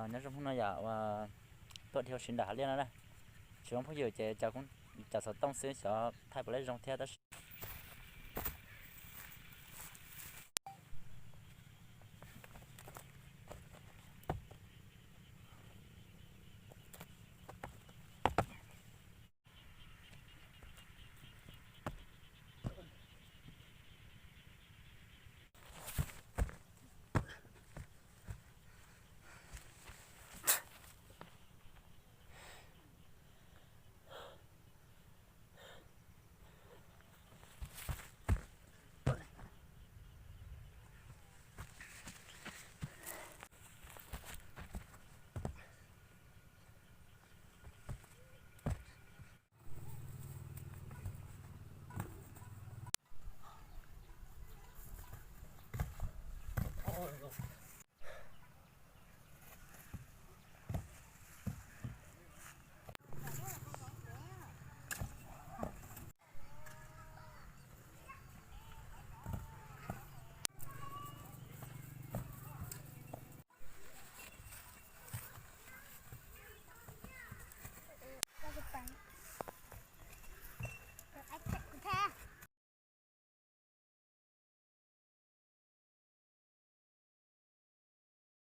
Nyob zoo hnub no yom, tuaj dhia ua si nram hav liaj no na. Tsis zoo phooj ywg ces cov xov tooj xwb xyov thaij puas lab zoo thiab tab